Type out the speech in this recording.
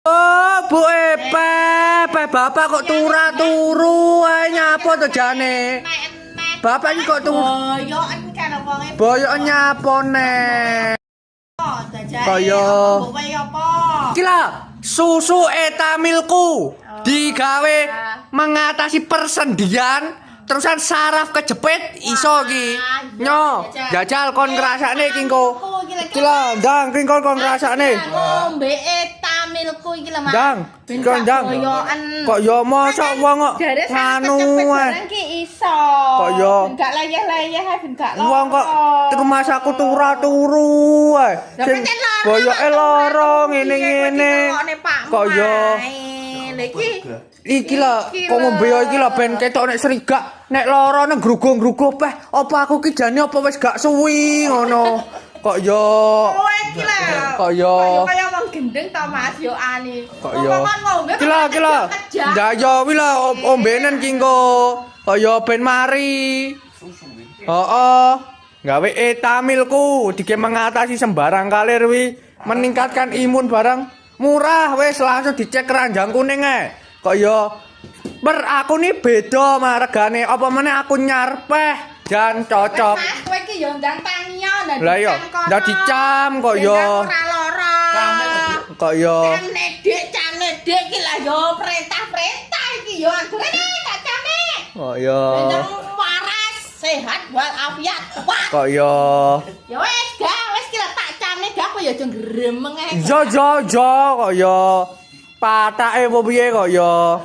Oh, Bu Epe, pe bapak kok turu ae, nyapa to jane? Bapak iki kok turu. Boyoken karo wonge. Boyoken nyapa ne? Jajake. Kaya. Mbok wae apa? Iki lah susu Etamilku digawe mengatasi persendian, terusan saraf kejepit iso iki. Nyo, jajal kon ngrasakne iki engko. Iki lho, Ndang, ki kon kon ngrasakne. Ngombe Etamilku iki lho, Mas. Ndang, Ben kon gak ndang. Boyoken. Kok yo mosok wong kok Jare saraf nganu kejepit ae. Barang ki iso. Kok yo. Ben gak leyeh-leyeh ae, ben gak Wong kok rumangsaku turu ae. Lah Sing pancen lara, boyoke Mas, lara turu. Ngene-ngene. Kok yo. Lha iki Iki lho, Iki kok ngombe lho. Iki lho ben ketok nek serigak, nek lara nang grugo-grugo peh, apa aku ki jane apa wis gak suwi ngono. Kok yo. Kowe iki lho. Kok yo. Kok yo kaya wong gendeng to, Mas, yo ani. Kok yo. Wong ngombe Iki lho, iki lho. Ndak yo wi lho ombenen ki engko. Kok yo ben mari. Heeh. Gawe Etamilku dige mengatasi sembarang kalir wi, meningkatkan imun barang, murah, wis langsung dicek keranjang kuning ae. Kok yo per aku nih beda mah regane, apa meneh aku nyarpeh jan cocok. Mas, kowe iki yo ndang tangiyo ndak. Lah iya, ndak dicam kok yo. Ora lara. Kok yo. Camne dik, camne dik iki lah yo perintah-perintah iki yo aku rene tak camne. Kok yo. Ndang waras, sehat walafiat, kuat. Kok yo. Ya wis, gak wis ki lah tak camne gak, kowe yo aja gremeng ae. Jo jo jo kok yo. Patake apa piye kok yo.